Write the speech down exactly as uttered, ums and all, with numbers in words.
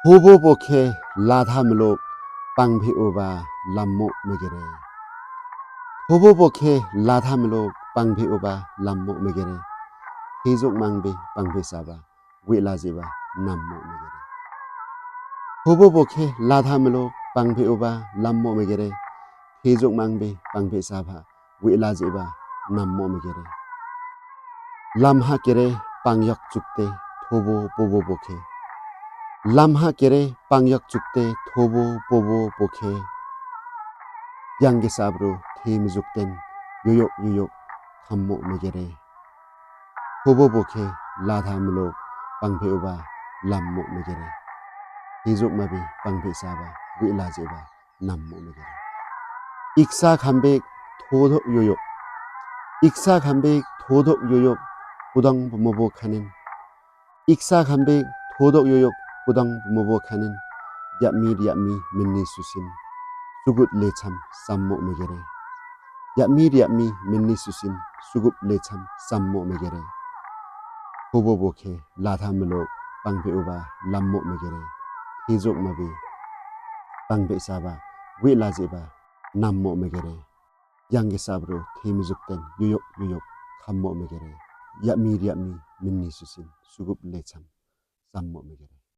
Thobo bokhe latha muluk pangbhe uba lammo megere. Thobo bokhe latha muluk pangbhe uba lammo megere. Thejok mangbe pangbhe saba, wila jiba nammo megere. Thobo bokhe latha muluk pangbhe uba lammo megere. Thejok mangbe pangbhe saba, wila jiba nammo megere. Lamha kere pangyak jukte thobo pobo bokhe. Lamha kere pangyak jukte thobo pobo bokhe. Yangge sabru themjukten yoyok yoyok khammo megere. Thobo bokhe latha muluk pangbhe uba lammo megere. Thejok mabi pangbhe saba, wila jiba nammo megere. Iksa khambik thodok yoyok. Iksa khambik thodok yoyok kudang bumobo khanen. Iksa khambik thodok yoyok kudang bumobo khanen. Yapmi yapmi minni susin sugut lecham sammo megere. Yapmi yapmi minni susin sugut lecham sammo megere. Thobo bokhe latha muluk pangbhe uba lammo megere. Thejok mabi pangbhe saba, wila jiba nammo megere. Yangge sabru themjukten yoyok yoyok khammo megere. Yapmi yapmi minni susin sugut lecham sammo megere.